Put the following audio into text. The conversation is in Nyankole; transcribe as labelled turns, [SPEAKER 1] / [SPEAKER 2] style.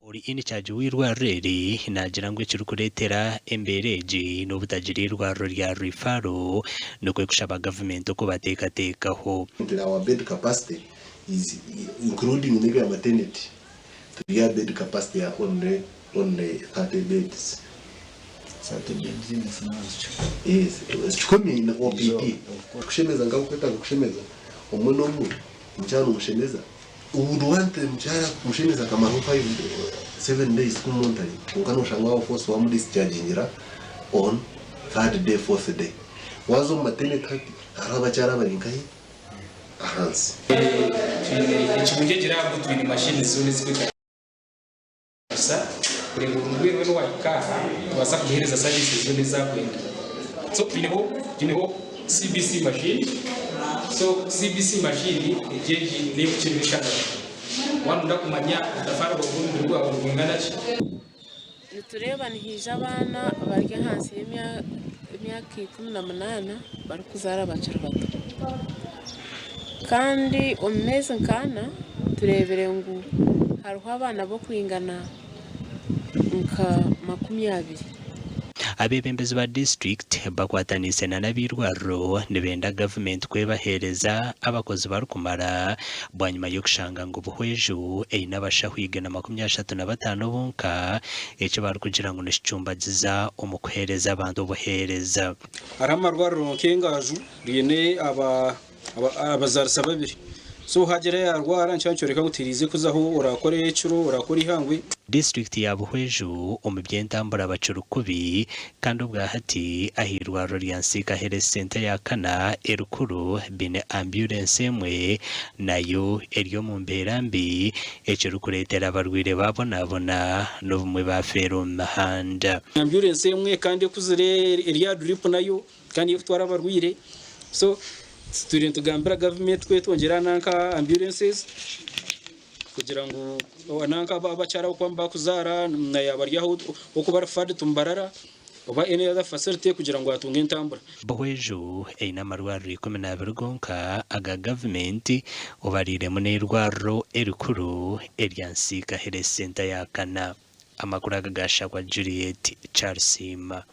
[SPEAKER 1] Ori in-charge w'eirwariro eri naagira ngu ekirikureetera embeera egi n'obutagira eirwariro rya referral nikwo kushaba gavumenti okubateekateekaho.
[SPEAKER 2] Our bed capacity is including n'ebya maternity turi aha bed capacity ya only only 30 beds. Yes, kikumi ni OPD. Kushemeza nkakukwetaaga kushemeza omwe n'omwe omukyara nomushemeza. Would want omukyara kumushemeza akamaraho 5 7 days kumumonitoringa kwonka noshanga wa force wamu dischargingira on third day fourth day. Waza omu maternity hati hariho abakyara abari nkahi ahansi.
[SPEAKER 3] Twine ekirungi egi lab twine machines zoona ezirikwetagisa kureeba obu omurwaire weena owahika aha tubaasa kumuheereza services zoona ezi arikwenda. So twineho twineho CBC machine, so CBC machine egi egi n'ey'okukyebera eshagama. Waaba noyenda kumanya obutafaari bwawe bw'omubiri gwawe nibwingana ki.
[SPEAKER 4] Nitureeba nihaija abaana bari ahansi y'emyaka 18 barikuzaara bakiri bato. Kandi omu meezi nk'ana tureebire ngu hariho abaana b'okwingana nka 20.
[SPEAKER 1] Abeebembezi ba disiturikiti bakwataniise na n'ab'eirwariro nibenda gavumenti ku ebaheereza abakozi barikumara bwanyima y'okushanga ngu Buhweju eine abashaho 135 bonka, eki barikugira ngu nikicumbagiza omu kuheereza abantu obuheereza.
[SPEAKER 5] Hariho amarwariro nk'Engaaju riine abazaarisa babiri so haagira yaarwara nikiba nikyoreka ngu tihariize kuzaho oraakore ekiro oraakore eihangwe.
[SPEAKER 1] Disiturikiti ya Buhweju omu by'entambura bakiri kubi kandi obwa hati ah'eirwariro rya Nsiika Health Centre eya kana erikuru baine ambyurensi emwe nayo eri omu mbeera mbi ekirikureetera abarwaire baabonabona n'obumwe baafeera omu mihanda.
[SPEAKER 5] Ambyurensi emwe kandi ekuzire eri aha drip nayo kandi ey'okutwara abarwaire so turiyo nitugambira gavumenti ku etwongyera nanka ambulances kugira ngu nanka abakyara abakuba nibakuzaara na yaaba ari aho oku bari referred to Mbarara oba any other facility kugira ngu atunge entambura.
[SPEAKER 1] Buhweju eine amarwariro 12 gonka aga gavumenti obariiremu n'eirwariro erikuru erya Nsiika Health Centre ya kana. Amakuru aga gashakwa Juliet Charisiima.